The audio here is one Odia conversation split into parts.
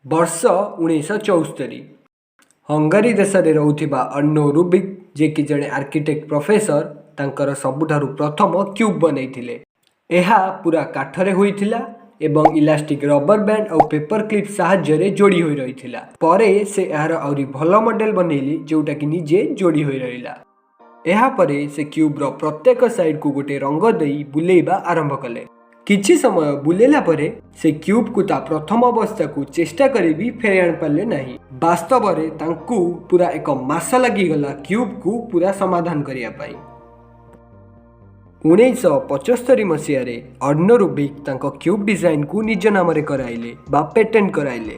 ବର୍ଷ 1974। ହଙ୍ଗାରୀ ଦେଶରେ ରହୁଥିବା ଅର୍ନୋ ରୁବିକ୍, ଯିଏକି ଜଣେ ଆର୍କିଟେକ୍ଟ ପ୍ରଫେସର, ତାଙ୍କର ସବୁଠାରୁ ପ୍ରଥମ କ୍ୟୁବ୍ ବନେଇଥିଲେ। ଏହା ପୁରା କାଠରେ ହୋଇଥିଲା ଏବଂ ଇଲାଷ୍ଟିକ୍ ରବର ବ୍ୟାଣ୍ଡ ଆଉ ପେପର କ୍ଲିପ୍ ସାହାଯ୍ୟରେ ଯୋଡ଼ି ହୋଇ ରହିଥିଲା। ପରେ ସେ ଏହାର ଆହୁରି ଭଲ ମଡେଲ ବନେଇଲେ, ଯେଉଁଟାକି ନିଜେ ଯୋଡ଼ି ହୋଇ ରହିଲା। ଏହାପରେ ସେ କ୍ୟୁବ୍ର ପ୍ରତ୍ୟେକ ସାଇଡ୍କୁ ଗୋଟେ ରଙ୍ଗ ଦେଇ ବୁଲେଇବା ଆରମ୍ଭ କଲେ। କିଛି ସମୟ ବୁଲେଇଲା ପରେ ସେ କ୍ୟୁବ୍କୁ ତା ପ୍ରଥମ ଅବସ୍ଥାକୁ ଚେଷ୍ଟା କରି ବି ଫେରାଇ ଆଣିପାରିଲେ ନାହିଁ। ବାସ୍ତବରେ ତାଙ୍କୁ ପୁରା ଏକ ମାସ ଲାଗିଗଲା କ୍ୟୁବ୍କୁ ପୁରା ସମାଧାନ କରିବା ପାଇଁ। 1975 ମସିହାରେ ଅର୍ନୋ ରୁବିକ୍ ତାଙ୍କ କ୍ୟୁବ୍ ଡିଜାଇନକୁ ନିଜ ନାମରେ କରାଇଲେ ବା ପେଟେଣ୍ଟ କରାଇଲେ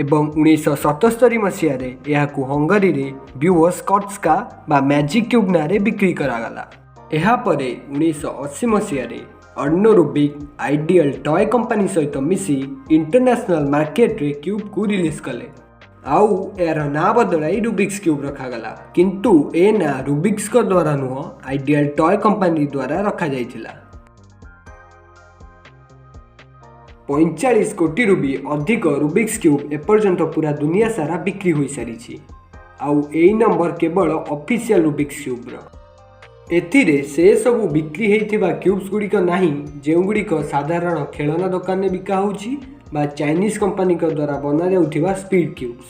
ଏବଂ 1977 ମସିହାରେ ଏହାକୁ ହଙ୍ଗାରୀରେ ବ୍ୟୁଭସ୍ କଟ୍ସ୍କା ବା ମ୍ୟାଜିକ୍ କ୍ୟୁବ୍ ନାଁରେ ବିକ୍ରି କରାଗଲା। ଏହାପରେ 1980 ମସିହାରେ ଅର୍ନୋ ରୁବିକ୍ ଆଇଡିଆଲ ଟୟ କମ୍ପାନୀ ସହିତ ମିଶି ଇଣ୍ଟରନ୍ୟାସନାଲ ମାର୍କେଟରେ କ୍ୟୁବ୍କୁ ରିଲିଜ୍ କଲେ ଆଉ ଏହାର ନାଁ ବଦଳାଇ ରୁବିକ୍ସ କ୍ୟୁବ୍ ରଖାଗଲା। କିନ୍ତୁ ଏ ନାଁ ରୁବିକ୍ସଙ୍କ ଦ୍ୱାରା ନୁହଁ, ଆଇଡିଆଲ ଟୟ କମ୍ପାନୀ ଦ୍ୱାରା ରଖାଯାଇଥିଲା। 45 କୋଟିରୁ ବି ଅଧିକ ରୁବିକ୍ସ କ୍ୟୁବ୍ ଏପର୍ଯ୍ୟନ୍ତ ପୁରା ଦୁନିଆ ସାରା ବିକ୍ରି ହୋଇସାରିଛି। ଆଉ ଏଇ ନମ୍ବର କେବଳ ଅଫିସିଆଲ ରୁବିକ୍ସ କ୍ୟୁବ୍ର। ଏଥିରେ ସେ ସବୁ ବିକ୍ରି ହେଇଥିବା କ୍ୟୁବ୍ସ ଗୁଡ଼ିକ ନାହିଁ, ଯେଉଁଗୁଡ଼ିକ ସାଧାରଣ ଖେଳନା ଦୋକାନରେ ବିକା ହେଉଛି ବା ଚାଇନିଜ୍ କମ୍ପାନୀଙ୍କ ଦ୍ୱାରା ବନାଯାଉଥିବା speed cubes.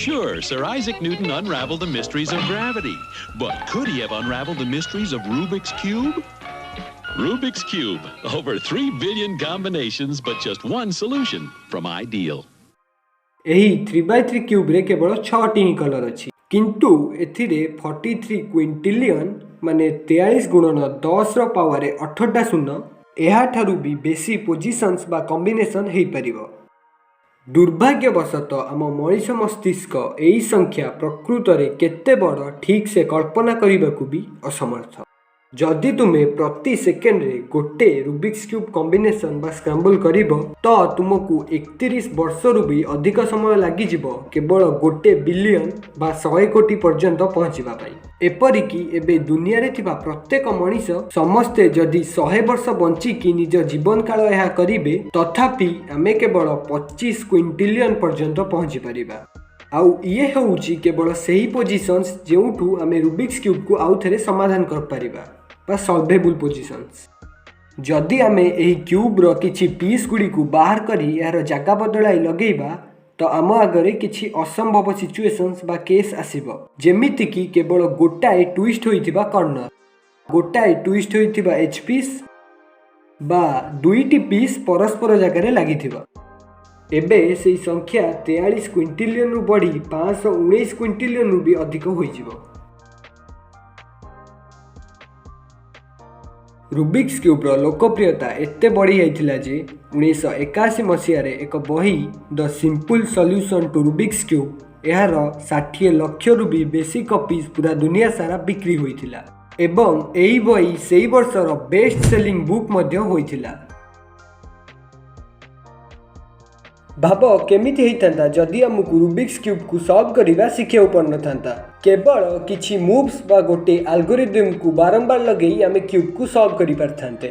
Sure, Sir Isaac Newton unraveled the mysteries of gravity. But could he have unraveled the mysteries of Rubik's Cube? Rubik's Cube. Over 3 billion combinations, but just one solution from Ideal. ଏହି 3x3 କ୍ୟୁବ୍ରେ କେବଳ ଛଅଟି ହିଁ କଲର୍ ଅଛି, କିନ୍ତୁ ଏଥିରେ 43 କ୍ୱିଣ୍ଟିଲିୟନ୍, ମାନେ 43 ଗୁଣନ 10ର ପାୱାରରେ 8ଟା ଶୂନ, ଏହାଠାରୁ ବି ବେଶୀ ପୋଜିସନ୍ସ ବା କମ୍ବିନେସନ୍ ହେଇପାରିବ। ଦୁର୍ଭାଗ୍ୟବଶତଃ ଆମ ମଣିଷ ମସ୍ତିଷ୍କ ଏହି ସଂଖ୍ୟା ପ୍ରକୃତରେ କେତେ ବଡ଼, ଠିକ୍ ସେ କଳ୍ପନା କରିବାକୁ ବି ଅସମର୍ଥ। ଯଦି ତୁମେ ପ୍ରତି ସେକେଣ୍ଡରେ ଗୋଟେ ରୁବିକ୍ସ କ୍ୟୁବ୍ କମ୍ବିନେସନ୍ ବା ସ୍କ୍ରାମ୍ବଲ୍ କରିବ, ତ ତୁମକୁ 31 ବର୍ଷରୁ ବି ଅଧିକ ସମୟ ଲାଗିଯିବ କେବଳ ଗୋଟେ ବିଲିୟନ ବା 100 କୋଟି ପର୍ଯ୍ୟନ୍ତ ପହଞ୍ଚିବା ପାଇଁ। ଏପରିକି ଏବେ ଦୁନିଆରେ ଥିବା ପ୍ରତ୍ୟେକ ମଣିଷ ସମସ୍ତେ ଯଦି 100 ବର୍ଷ ବଞ୍ଚିକି ନିଜ ଜୀବନ କାଳ ଏହା କରିବେ, ତଥାପି ଆମେ କେବଳ 25 କ୍ୱିଣ୍ଟିଲିୟନ ପର୍ଯ୍ୟନ୍ତ ପହଞ୍ଚି ପାରିବା। ଆଉ ଇଏ ହେଉଛି କେବଳ ସେହି ପୋଜିସନ୍ସ, ଯେଉଁଠୁ ଆମେ ରୁବିକ୍ସ କ୍ୟୁବ୍କୁ ଆଉ ଥରେ ସମାଧାନ କରିପାରିବା ବା ସଲଭେବୁଲ୍ ପୋଜିସନ୍ସ। ଯଦି ଆମେ ଏହି କ୍ୟୁବ୍ର କିଛି ପିସ୍ ଗୁଡ଼ିକୁ ବାହାର କରି ଏହାର ଜାଗା ବଦଳାଇ ଲଗେଇବା, ତ ଆମ ଆଗରେ କିଛି ଅସମ୍ଭବ ସିଚୁଏସନ୍ସ ବା କେସ୍ ଆସିବ, ଯେମିତିକି କେବଳ ଗୋଟାଏ ଟୁଇଷ୍ଟ ହୋଇଥିବା କର୍ଣ୍ଣର, ଗୋଟାଏ ଟୁଇଷ୍ଟ ହୋଇଥିବା ଏଜ୍ ପିସ୍ ବା ଦୁଇଟି ପିସ୍ ପରସ୍ପର ଜାଗାରେ ଲାଗିଥିବା। ଏବେ ସେଇ ସଂଖ୍ୟା 43 କ୍ୱିଣ୍ଟିଲିୟନରୁ ବଢ଼ି 519 କ୍ୱିଣ୍ଟିଲିୟନରୁ ବି ଅଧିକ ହୋଇଯିବ। ରୁବିକ୍ସ କ୍ୟୁବ୍ର ଲୋକପ୍ରିୟତା ଏତେ ବଢ଼ିଯାଇଥିଲା ଯେ 1981 ମସିହାରେ ଏକ ବହି, The Simple Solution to Rubik's Cube, ଏହାର 60 ଲକ୍ଷରୁ ବି ବେଶୀ କପିଜ୍ ପୁରା ଦୁନିଆ ସାରା ବିକ୍ରି ହୋଇଥିଲା ଏବଂ ଏହି ବହି ସେଇ ବର୍ଷର ବେଷ୍ଟ ସେଲିଂ ବୁକ୍ ମଧ୍ୟ ହୋଇଥିଲା। ଭାବ, କେମିତି ହେଇଥାନ୍ତା ଯଦି ଆମକୁ ରୁବିକ୍ସ କ୍ୟୁବ୍କୁ ସଲ୍ଭ କରିବା ଶିଖିବାକୁ ପଡ଼ିନଥାନ୍ତା? କେବଳ କିଛି ମୁଭ୍ସ ବା ଗୋଟେ ଆଲଗୋରିଦମ୍କୁ ବାରମ୍ବାର ଲଗେଇ ଆମେ କ୍ୟୁବ୍କୁ ସଲ୍ଭ କରିପାରିଥାନ୍ତେ।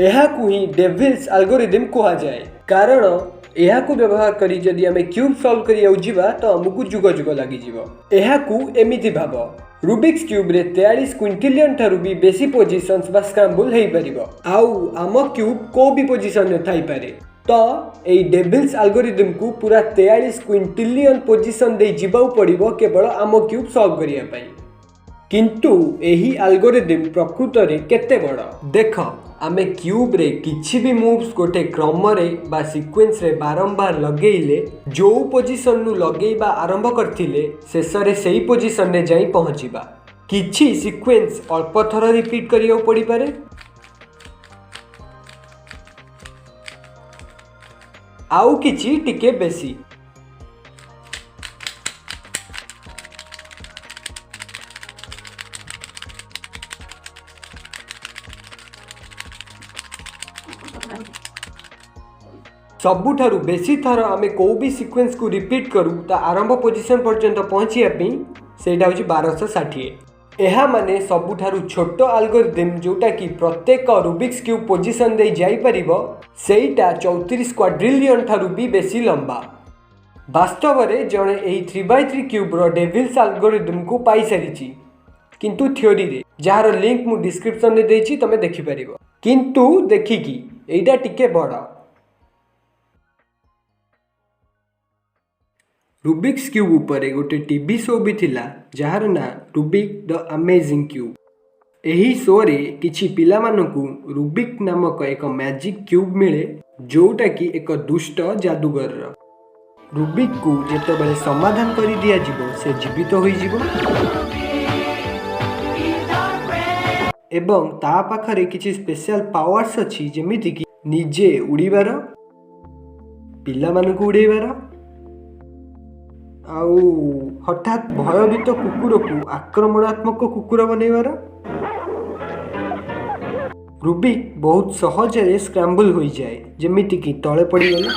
ଏହାକୁ ହିଁ ଡେଭିଲ୍ସ ଆଲଗୋରିଦମ୍ କୁହାଯାଏ, କାରଣ ଏହାକୁ ବ୍ୟବହାର କରି ଯଦି ଆମେ କ୍ୟୁବ୍ ସଲ୍ଭ କରିବାକୁ ଯିବା, ତ ଆମକୁ ଯୁଗ ଯୁଗ ଲାଗିଯିବ। ଏହାକୁ ଏମିତି ଭାବ, ରୁବିକ୍ସ କ୍ୟୁବ୍ରେ 43 କ୍ୱିଣ୍ଟିଲିୟନ ଠାରୁ ବି ବେଶୀ ପୋଜିସନ୍ସ ବା ସ୍କ୍ରାମ୍ବୁଲ୍ ହେଇପାରିବ ଆଉ ଆମ କ୍ୟୁବ୍ କେଉଁ ବି ପୋଜିସନରେ ଥାଇପାରେ। ତ ଏଇ ଡେଭିଲ୍ସ ଆଲଗୋରିଦମ୍କୁ ପୁରା 43 କ୍ୱିଣ୍ଟିଲିୟନ ପୋଜିସନ୍ ଦେଇ ଯିବାକୁ ପଡ଼ିବ କେବଳ ଆମ କ୍ୟୁବ୍ ସଲ୍ଭ କରିବା ପାଇଁ। କିନ୍ତୁ ଏହି ଆଲଗୋରିଦମ୍ ପ୍ରକୃତରେ କେତେ ବଡ଼? ଦେଖ, ଆମେ କ୍ୟୁବ୍ରେ କିଛି ବି ମୁଭ୍ସ ଗୋଟେ କ୍ରମରେ ବା ସିକ୍ୱେନ୍ସରେ ବାରମ୍ବାର ଲଗେଇଲେ, ଯେଉଁ ପୋଜିସନରୁ ଲଗେଇବା ଆରମ୍ଭ କରିଥିଲେ, ଶେଷରେ ସେଇ ପୋଜିସନରେ ଯାଇ ପହଞ୍ଚିବା। କିଛି ସିକ୍ୱେନ୍ସ ଅଳ୍ପ ଥର ରିପିଟ୍ କରିବାକୁ ପଡ଼ିପାରେ, ଆଉ କିଛି ଟିକେ ବେଶୀ। ସବୁଠାରୁ ବେଶୀ ଥର ଆମେ କେଉଁ ବି ସିକ୍ୱେନ୍ସକୁ ରିପିଟ୍ କରୁ ତା ଆରମ୍ଭ ପୋଜିସନ୍ ପର୍ଯ୍ୟନ୍ତ ପହଞ୍ଚିବା ପାଇଁ, ସେଇଟା ହେଉଛି 1260। ଏହା ମାନେ ସବୁଠାରୁ ଛୋଟ ଆଲଗୋରିଦମ୍, ଯେଉଁଟାକି ପ୍ରତ୍ୟେକ ରୁବିକ୍ସ କ୍ୟୁବ୍ ପୋଜିସନ୍ ଦେଇ ଯାଇପାରିବ, ସେଇଟା 34 କ୍ୱାଡ୍ରିଲିୟନ୍ ଠାରୁ ବି ବେଶୀ ଲମ୍ବା। ବାସ୍ତବରେ ଜଣେ ଏହି 3x3 କ୍ୟୁବ୍ର ଡେଭିଲ୍ସ ଆଲଗୋରିଦମ୍କୁ ପାଇସାରିଛି, କିନ୍ତୁ ଥିଓରିରେ, ଯାହାର ଲିଙ୍କ ମୁଁ ଡିସ୍କ୍ରିପ୍ସନରେ ଦେଇଛି, ତମେ ଦେଖିପାରିବ। କିନ୍ତୁ ଦେଖିକି ଏଇଟା ଟିକେ ବଡ଼। ରୁବିକ୍ସ କ୍ୟୁବ୍ ଉପରେ ଗୋଟେ ଟିଭି ଶୋ ବି ଥିଲା, ଯାହାର ନାଁ ରୁବିକ୍ ଦ ଆମେଜିଂ କ୍ୟୁବ୍। ଏହି ଶୋରେ କିଛି ପିଲାମାନଙ୍କୁ ରୁବିକ୍ ନାମକ ଏକ ମ୍ୟାଜିକ୍ କ୍ୟୁବ୍ ମିଳେ, ଯୋଉଟାକି ଏକ ଦୁଷ୍ଟ ଯାଦୁଗରର। ରୁବିକ୍କୁ ଯେତେବେଳେ ସମାଧାନ କରି ଦିଆଯିବ, ସେ ଜୀବିତ ହୋଇଯିବ ଏବଂ ତା ପାଖରେ କିଛି ସ୍ପେଶାଲ ପାୱାର୍ସ ଅଛି, ଯେମିତିକି ନିଜେ ଉଡ଼ିବାର, ପିଲାମାନଙ୍କୁ ଉଡ଼େଇବାର ଆଉ ହଠାତ୍ ଭୟଭୀତ କୁକୁରକୁ ଆକ୍ରମଣାତ୍ମକ କୁକୁର ବନେଇବାର। ରୁବିକ୍ ବହୁତ ସହଜରେ ସ୍କ୍ରାମ୍ବଲ୍ ହୋଇଯାଏ, ଯେମିତିକି ତଳେ ପଡ଼ିଗଲା।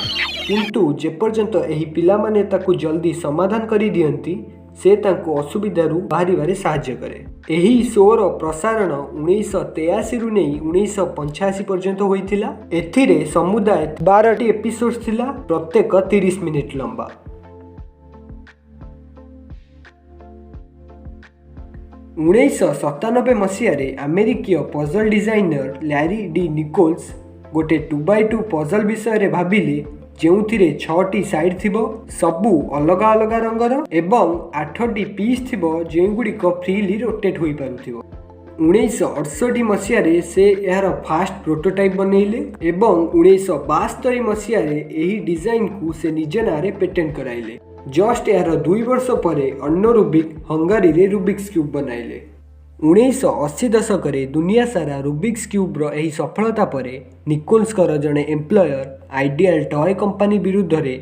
କିନ୍ତୁ ଯେପର୍ଯ୍ୟନ୍ତ ଏହି ପିଲାମାନେ ତାକୁ ଜଲ୍ଦି ସମାଧାନ କରିଦିଅନ୍ତି, ସେ ତାଙ୍କୁ ଅସୁବିଧାରୁ ବାହାରିବାରେ ସାହାଯ୍ୟ କରେ। ଏହି ଶୋର ପ୍ରସାରଣ 1983ରୁ ନେଇ 1985 ପର୍ଯ୍ୟନ୍ତ ହୋଇଥିଲା। ଏଥିରେ ସମୁଦାୟ 12ଟି ଏପିସୋଡ୍ ଥିଲା, ପ୍ରତ୍ୟେକ 30 ମିନିଟ୍ ଲମ୍ବା। 1997 ମସିହାରେ ଆମେରିକୀୟ ପଜଲ୍ ଡିଜାଇନର ଲ୍ୟାରି ଡି ନିକୋଲ୍ସ ଗୋଟେ 2x2 puzzle ବିଷୟରେ ଭାବିଲେ, ଯେଉଁଥିରେ ଛଅଟି ସାଇଡ୍ ଥିବ, ସବୁ ଅଲଗା ଅଲଗା ରଙ୍ଗର, ଏବଂ ଆଠଟି ପିସ୍ ଥିବ, ଯେଉଁଗୁଡ଼ିକ ଫ୍ରିଲି ରୋଟେଟ୍ ହୋଇପାରୁଥିବ। 1968 ମସିହାରେ ସେ ଏହାର ଫାଷ୍ଟ ପ୍ରୋଟୋଟାଇପ୍ ବନେଇଲେ ଏବଂ 1972 ମସିହାରେ ଏହି ଡିଜାଇନକୁ ସେ ନିଜ ନାଁରେ ପେଟେଣ୍ଟ କରାଇଲେ। ଜଷ୍ଟ ଏହାର 2 ବର୍ଷ ପରେ ଅର୍ନୋ ରୁବିକ୍ ହଙ୍ଗାରୀରେ ରୁବିକ୍ସ କ୍ୟୁବ୍ ବନାଇଲେ। 1980 ଦଶକରେ ଦୁନିଆ ସାରା ରୁବିକ୍ସ କ୍ୟୁବ୍ର ଏହି ସଫଳତା ପରେ ନିକୋଲ୍ସଙ୍କର ଜଣେ ଏମ୍ପ୍ଲୟର ଆଇଡିଆଲ ଟୟ କମ୍ପାନୀ ବିରୁଦ୍ଧରେ,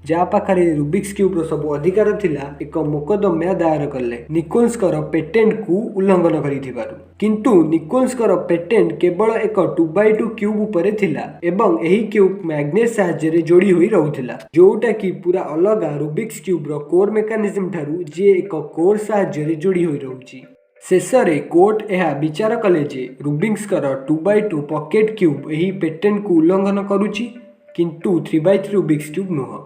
ଯାହା ପାଖରେ ରୁବିକ୍ସ କ୍ୟୁବ୍ର ସବୁ ଅଧିକାର ଥିଲା, ଏକ ମୋକଦ୍ଦମା ଦାୟର କଲେ ନିକୋଲ୍ସଙ୍କର ପେଟେଣ୍ଟକୁ ଉଲ୍ଲଂଘନ କରିଥିବାରୁ। କିନ୍ତୁ ନିକୋଲ୍ସଙ୍କର ପେଟେଣ୍ଟ କେବଳ ଏକ 2x2 cube ଉପରେ ଥିଲା ଏବଂ ଏହି କ୍ୟୁବ୍ ମ୍ୟାଗ୍ନେଟ୍ ସାହାଯ୍ୟରେ ଯୋଡ଼ି ହୋଇ ରହୁଥିଲା, ଯୋଉଟାକି ପୁରା ଅଲଗା ରୁବିକ୍ସ କ୍ୟୁବ୍ର କୋର୍ ମେକାନିଜମ୍ ଠାରୁ, ଯିଏ ଏକ କୋର୍ ସାହାଯ୍ୟରେ ଯୋଡ଼ି ହୋଇ ରହୁଛି। ଶେଷରେ କୋର୍ଟ ଏହା ବିଚାର କଲେ ଯେ ରୁବିକ୍ସଙ୍କର 2x2 pocket cube ଏହି ପେଟେଣ୍ଟକୁ ଉଲ୍ଲଂଘନ କରୁଛି, କିନ୍ତୁ 3x3 Rubik's cube ନୁହଁ।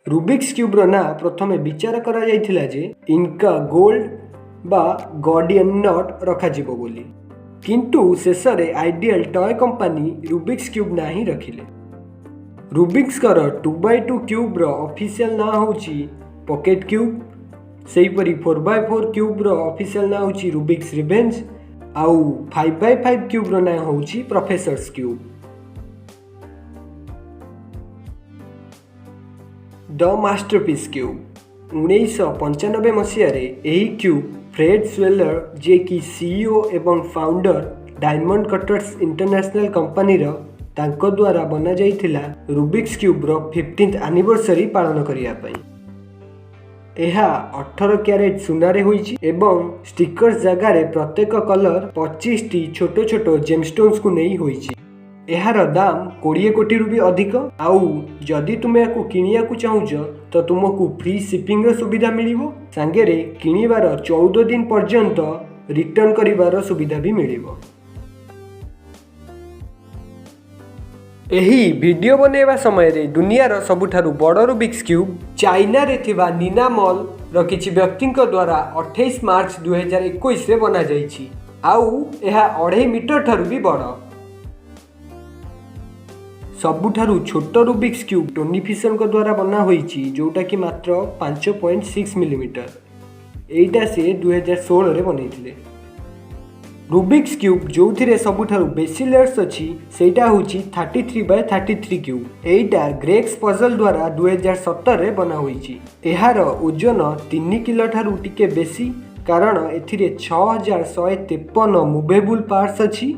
ରୁବିକ୍ସ କ୍ୟୁବ୍ର ନାଁ ପ୍ରଥମେ ବିଚାର କରାଯାଇଥିଲା ଯେ ଇନକା ଗୋଲ୍ଡ ବା ଗର୍ଡିଆନ୍ not ରଖାଯିବ ବୋଲି, କିନ୍ତୁ ଶେଷରେ ideal toy company Rubik's cube ନାଁ ହିଁ ରଖିଲେ। ରୁବିକ୍ସଙ୍କର 2x2 କ୍ୟୁବ୍ର ଅଫିସିଆଲ ନାଁ ହେଉଛି ପକେଟ୍ କ୍ୟୁବ୍। ସେହିପରି 4x4 କ୍ୟୁବ୍ର ଅଫିସିଆଲ ନାଁ ହେଉଛି ରୁବିକ୍ସ ରିଭେଞ୍ଜ ଆଉ 5x5 କ୍ୟୁବ୍ର ନାଁ ହେଉଛି ପ୍ରଫେସର୍ସ କ୍ୟୁବ୍। ଦ ମାଷ୍ଟରପିସ୍ କ୍ୟୁବ୍। 1995 ମସିହାରେ ଏହି କ୍ୟୁବ୍ ଫ୍ରେଡ୍ ସ୍ୱେଲର, ଯିଏକି ସିଇଓ ଏବଂ ଫାଉଣ୍ଡର ଡାଇମଣ୍ଡ କଟର୍ସ ଇଣ୍ଟରନ୍ୟାସନାଲ କମ୍ପାନୀର, ତାଙ୍କ ଦ୍ୱାରା ବନାଯାଇଥିଲା ରୁବିକ୍ସ କ୍ୟୁବ୍ର 15th anniversary ପାଳନ କରିବା ପାଇଁ। ଏହା 18 କ୍ୟାରେଟ୍ ସୁନାରେ ହୋଇଛି ଏବଂ ଷ୍ଟିକର୍ସ ଜାଗାରେ ପ୍ରତ୍ୟେକ କଲର 25ଟି ଛୋଟ ଛୋଟ ଜେମଷ୍ଟୋନ୍ସକୁ ନେଇ ହୋଇଛି। ଏହାର ଦାମ 20 କୋଟିରୁ ବି ଅଧିକ। ଆଉ ଯଦି ତୁମେ ଏହାକୁ କିଣିବାକୁ ଚାହୁଁଛ, ତ ତୁମକୁ ଫ୍ରି ସିପିଂର ସୁବିଧା ମିଳିବ, ସାଙ୍ଗରେ କିଣିବାର 14 ଦିନ ପର୍ଯ୍ୟନ୍ତ ରିଟର୍ନ କରିବାର ସୁବିଧା ବି ମିଳିବ। ଏହି ଭିଡ଼ିଓ ବନେଇବା ସମୟରେ ଦୁନିଆର ସବୁଠାରୁ ବଡ଼ ରୁବିକ୍ସ କ୍ୟୁବ୍ ଚାଇନାରେ ଥିବା ନିନା ମଲ୍ର କିଛି ବ୍ୟକ୍ତିଙ୍କ ଦ୍ୱାରା 28 ମାର୍ଚ୍ଚ 2021ରେ ବନାଯାଇଛି। ଆଉ ଏହା 2.5 ମିଟର ଠାରୁ ବି ବଡ଼। ସବୁଠାରୁ ଛୋଟ ରୁବିକ୍ସ କ୍ୟୁବ୍ ଟୋନି ଫିସରଙ୍କ ଦ୍ୱାରା ବନା ହୋଇଛି, ଯେଉଁଟାକି ମାତ୍ର 5.6 ମିଲିମିଟର। ଏଇଟା ସେ 2016ରେ ବନେଇଥିଲେ। ରୁବିକ୍ସ କ୍ୟୁବ୍ ଯେଉଁଥିରେ ସବୁଠାରୁ ବେଶୀ ଲେୟର୍ସ ଅଛି, ସେଇଟା ହେଉଛି 33 ବାଇ 33 କ୍ୟୁବ୍। ଏଇଟା ଗ୍ରେକ୍ସ ପଜଲ୍ ଦ୍ୱାରା 2017ରେ ବନା ହୋଇଛି। ଏହାର ଓଜନ 3 କିଲୋ ଠାରୁ ଟିକେ ବେଶୀ, କାରଣ ଏଥିରେ 6153 ମୁଭେବୁଲ୍ ପାର୍ଟସ୍ ଅଛି,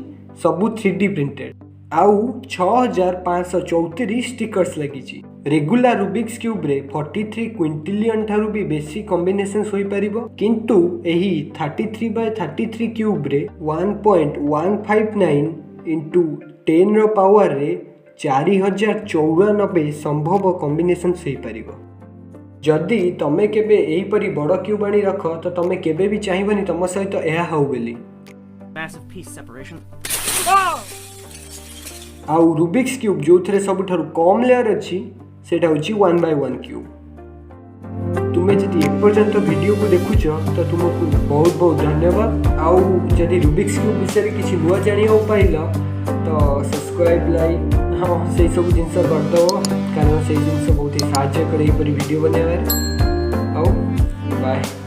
ସବୁ 3D printed, ଆଉ 6534 ଷ୍ଟିକର୍ସ ଲାଗିଛି। ରେଗୁଲାର ରୁବିକ୍ସ କ୍ୟୁବ୍ରେ 43 କ୍ୱିଣ୍ଟିଲିୟନ୍ ଠାରୁ ବି ବେଶୀ କମ୍ବିନେସନ୍ସ ହୋଇପାରିବ, କିନ୍ତୁ ଏହି 33 ବାଇ 33 କ୍ୟୁବ୍ରେ 1.159 ଇଣ୍ଟୁ 10ର ପାୱାରରେ 4094 ସମ୍ଭବ କମ୍ବିନେସନ୍ସ ହୋଇପାରିବ। ଯଦି ତମେ କେବେ ଏହିପରି ବଡ଼ କ୍ୟୁବ୍ ଆଣି ରଖ, ତ ତମେ କେବେ ବି ଚାହିଁବନି ତମ ସହିତ ଏହା ହଉ ବୋଲି। Massive piece separation. ଆଉ ରୁବିକ୍ସ କ୍ୟୁବ୍ ଯେଉଁଥିରେ ସବୁଠାରୁ କମ୍ ଲେୟର୍ ଅଛି, ସେଇଟା ହେଉଛି 1 ବାଇ 1 କ୍ୟୁବ୍। ତୁମେ ଯଦି ଏପର୍ଯ୍ୟନ୍ତ ଭିଡ଼ିଓକୁ ଦେଖୁଛ, ତ ତୁମକୁ ବହୁତ ବହୁତ ଧନ୍ୟବାଦ। ଆଉ ଯଦି ରୁବିକ୍ସ କ୍ୟୁବ୍ ବିଷୟରେ କିଛି ନୂଆ ଜାଣିବାକୁ ପାଇଲ, ତ ସବସ୍କ୍ରାଇବ୍, ଲାଇକ୍, ହଁ, ସେଇ ସବୁ ଜିନିଷ କରିଦେବ, କାରଣ ସେଇ ଜିନିଷ ବହୁତ ହି ସାହାଯ୍ୟ କରେ ଏହିପରି ଭିଡ଼ିଓ ବନାଇବାରେ। ଆଉ ବାଏ।